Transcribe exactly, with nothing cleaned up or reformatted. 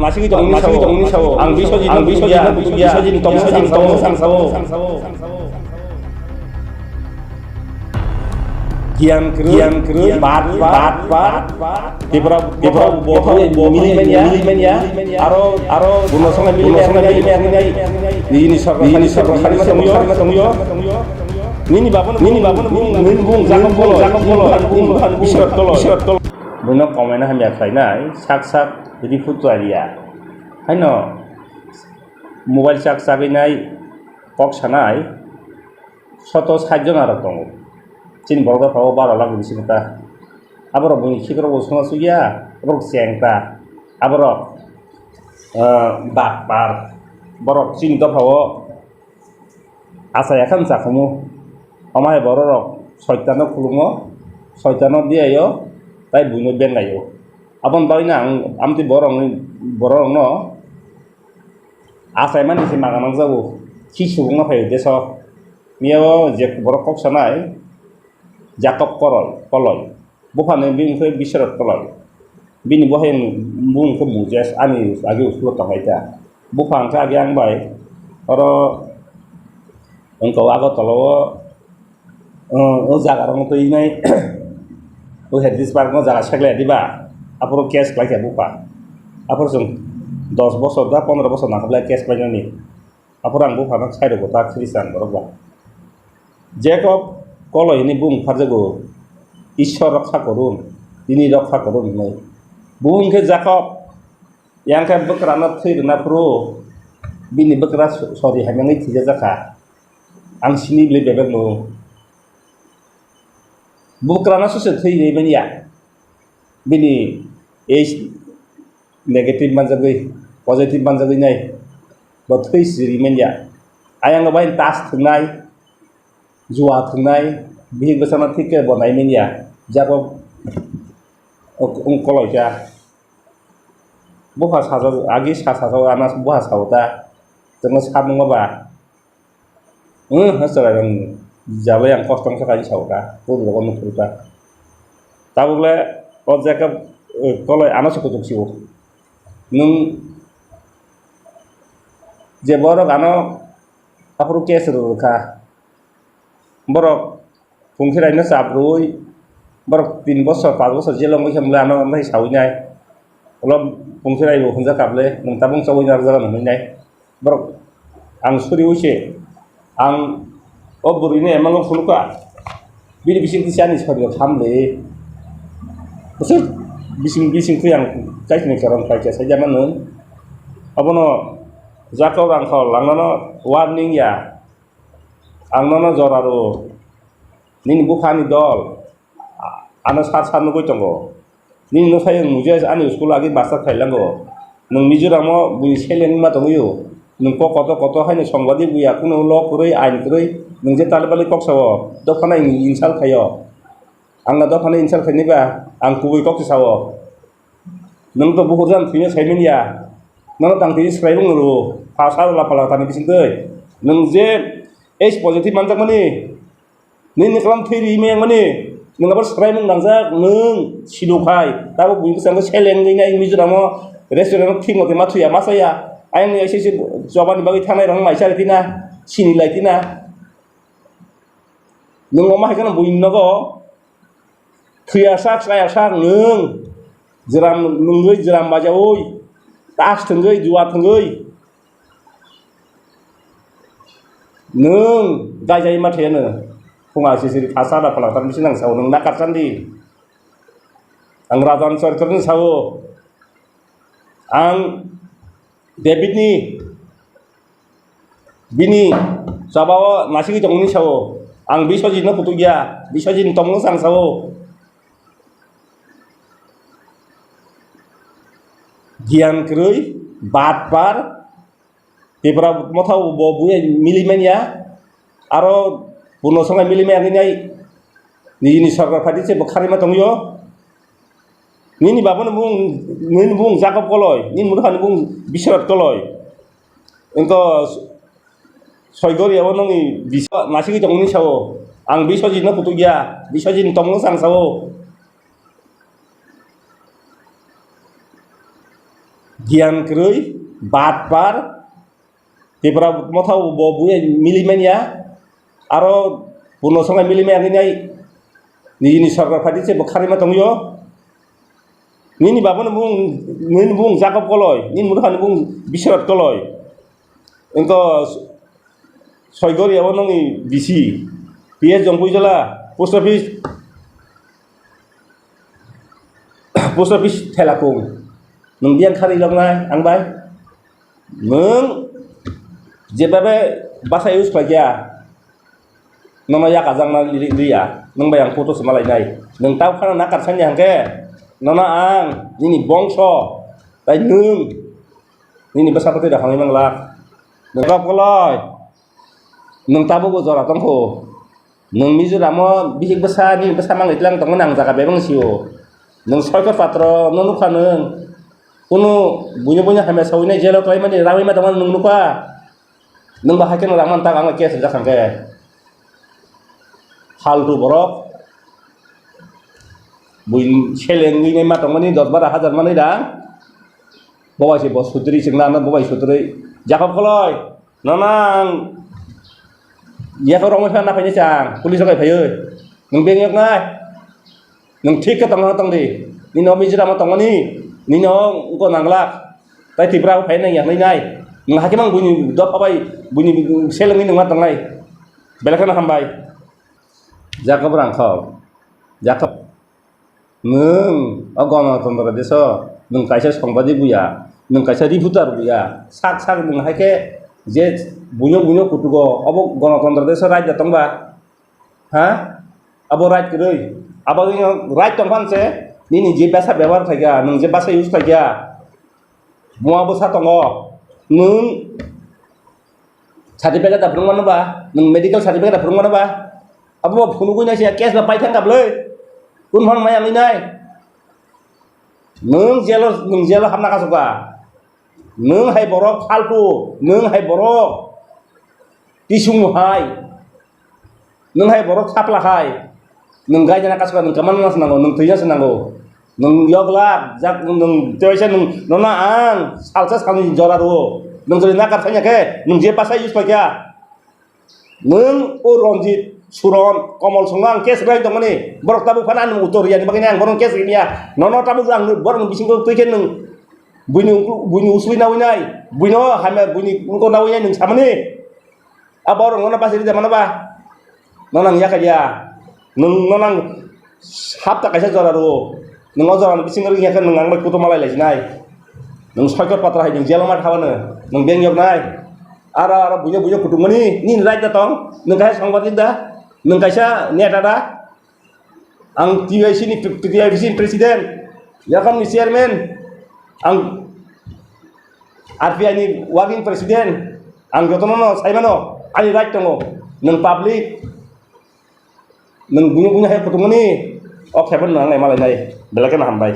Masigi tongni sao, ang Biswajit no bujiya, Biswajit ni tongmung sang sao. Giyan kwrwi, bat, bat, bat, bat. Tipra, Tipra, bo, bo, bo, mili manya, mili manya. Aro, aro, buno songa mili manya, mili manya. Nini sorkar, nini sorkar, nini sorkar, nini sorkar. Nini babu, nini babu, nini bung, nini bung, jakam bolo, jakam bolo, nini bung, bung, bung, bung, bung, bung. Buino komaina hamya khlainai, sak sak, rikhu tuariya. Haino, mobile chak chagwi nai, kok sanai, soto sait jon arok tongo. Chini borok dopha o baro lakh ni bisingo ta. Aborok buini khikrok bo swngo sugya, aborok cheng ta. Aborok, ah, bak par. Borok chini dopha o achai ya khe chakhumu. Omo hai borok rok soitano khulungo, soitano diyaio, tai buino bengaio. Aboni bagwino ang amtwi borok, borok rokno achaimani se maga nangjago, khi subungno phaio deso. Miyao je borok kok sanai, Jakob Koroi, Koloi. Buphani bini wngkhe Biswarot Koloi. Bini bohai bung wngkhe Mujes, ani age uskulo tongnai ta. Bupha wngkhe age ang bai, oro wngkha o Agartala o, o jaga rok twi nai, o Heritage Park no jaga seklai diba, aphuru case khlai kha bupha. Aphuru chwng dos bosor da pondro bosor nangkha belai case khlainani. Aphuru ang buphano sai rwgo ta Christian borok ba. Jakob Koloi hwnwi bung pharjago, "Ishwar rokha korun, tini rokha korun," hwnwi. Bo hwnkhe Jakob, yang khe bwkrano thwi rwna phuru bini bwkra so-, sori haimani thwijajak kha. Ang sini bwlwi bebak no. Bwkrano sosi thwi rwi manya. Bini age negative manjagwi, positive manjagwi nai. Bo thwi siri manya. Ayang bai tas thwngnai, jua thwngnai, bihik bwsano thik khe bo nai manya. Jakob wng koloi kha. Bupha sajak, agi sa sajak, ano bupha sao ta. Chwngno samung ba. Hwng, ha chwrairok jabai ang kosto wngkha kaisa sao ta. Bubulok ono phuru ta. Tabukle o Jakob, eh, koloi ano se kuchuk sio. Nwng je borok ano aphuru case rwrwkha. Borok pungkhiraino chabrwi, borok tin bosor, panch bosor jel wngwi khe mole ano wngkhe sawi nai. Ulo pungkhiraibo hwnjak kable, nwng tabuk chawi narwkjak ano hwnwi nai. Borok ang suriwi se, ang o bwrwino emango phunukha, bini bisingtwi se ani sorirok hamle. Bwswk bising bising twi ang kaisni chorong kaisa saida mano. Abono Jakob rangkhol ang nono warning ya. Ang nono jora rw, nini buphani dol, a-, ano sar sar nugwi tongo. Nini nwsai wng Mujes ani school agi master khailango. Nwng Mizoram o buini seleng wngma tongwio. Nwng kok kotor kotor haino songbadik buya, kunu lo kwrwi, ain kwrwi, nwng je tali bali kok sao, dophano insult khaio. Ang no dophano insult khaini ba, ang kubui kok se sao. Nwng to buhur jan thwino saimani ya. Nono tang twi swrai bung rw. Pha sa la phala tani bising twi. Nwng je H positive manjak mani. Nini kalam thwi ri me yang mani. Nwng abo swrai mung nangjak nwng silu khai. Tabo buini bwskango seleng nini ayang Mizoram o restaurant o thik motoi ma thuya ma saya. Ayang ni S S C jobani bagwi thangnai rang mai sari tina. Sini lai tina. Nwng omo hai kheno buini nogo. Thwiyasak, chayasak nwng, jwram nwngwi, jwram bajaui, tas thwngwi, jua thwngwi. Nwng gaijai ma thwiyano. Phunga sisiri phasa da phalangtar bisi nang sao, nwng nakar chandi. Ang rajan choritroni sao. Ang David ni bini chaba o nasigwi tongmani sao, ang Biswajit no kutuk ya, Biswajit ni tongmung sang sao. Giyan kwrwi, bat par, Tipra motha bo buya mili manya, aro buno songa mili manya nai, nini sorkar party se bo kharima tongyo. Nini baba ni bung, nini bung Jakob koloi, nini motha ni bung Biswajit koloi. Engko soigori abo nongni bisa nasigwi tongmani sao. Ang Biswajit no kutuk ya, Biswajit ni tongmung sang sao. Giyan kwrwi, batpar, Tipra motha bo buya mili manya, aro buno songai mili manya nini, nini sorkar party se bo kharima tongyo. Nini baba ni bung, nini bung Jacob Koloi, nini motha ni bung Biswanath Koloi. Engko Soigori abo nongni bisi, P S Jongpui Jala, post office, post office Thelakung. Nung diyan khari loknai ang bai. Nung jebabe basa use khlaiya. Nono yakajak na li-, liya. Nung bai ang photo se malai nai. Nung tau khana nakar sanya hangke. Nono ang nini bongso. Tai nung nini basa pati da hangni manglak. Nung kap koloi. Nwng tabukbo jora tongkho. Nwng Mizoram o bihik bwsa, nini bwsa mangwi tlang tongmani ang jaga bebak sio. Nwng soikot patro no nukha nwng. Kunu buino buino hamya sawinai jelo klaimani rangwi ma tongmani nwng nukha. Nwng bo haikhe nwng rangmani tak ang case rijak kha khe. Faltu borok. Bui selengwi ma tongmani dos baro hajar manwi rang. Bobai se bo sutri chwngna ano bobai sutri. Jakob koloi. Nono ang yako rongwi phana phaini chang, police rok phaiwi. Nwng beng yok nai. Nwng thik khe tongna tong di. Nini o Mizoram o tongmani, nini o wngko nanglak. Tai Tripura o phai nang yaknai nai. Nwng hakhe mang buini dopha bai, buini selengwi nwng ma tongnai. Belai kheno hambai. Jakob rang kho. Jakob. Nwng o Ganatantro deso nwng kaisa songbadik buya, nwng kaisa reporter buya, sak sak nwng hai khe je buino buino kutugo, obo Ganatantro deso right da tongba? Ha? Abo right kwrwi? Abo wngkha right tongphan se nini je bwsa bebohar khaikha, nwng je bwsa use khaikha, buma bwsa tongo, nwng certificate da phwrwng mano ba, nwng medical certificate da phwrwng mano ba, abo bo phunugwi nai se case ba paithang kha bwlwi, kun phano maya wngwi nai, nwng jelo, nwng jelo hapna kasukha, nwng hai borok faltu, nwng hai borok tisung hai. Nwng hai borok thapla hai. Nwng gaidana kasukha, nwng kwmana se nango, nwng thwina se nango. Nwng yoglak, jak, nwng teisa nwng, nono ang salsa salni jora rwo. Nwng jodi nakar thangya khe, nwng je bwsa use khaikha. Nwng o Ranjit, Suron, Komol songno ang case bai tongmani, borok tabuk phano ang uttor riyani bagwi ang borok case rwya. Nono tabuk ang borok bisingo twi khe nwng buini ungklu-, buini usui nawi nai, buino hamya, buini ungko nawi nai nwng samani. A borok nono bachai rida mano ba? Nono ang yakha ya. Nwng nono ang hapta kaisa jora rwo. Nwng o jora ni bisingo wngya khe nwng ang bai kutung malai lai sinai. Nwng soikot patra hai nwng jelo ma thabano. Nwng beng yok nai. Aro aro buino buino kutung mani. Nini right da tong. Nwng kaisa songbadik da. Nwng kaisa neta da. Ang T Y C ni, T Y C ni president, yakam ni chairman, ang R P I ni working president, ang jotono no sai mano, ani right tongo, nwng public, nwng buino buino hai kutung mani, o khe bo nwng ang nai malai nai, belai kheno hambai.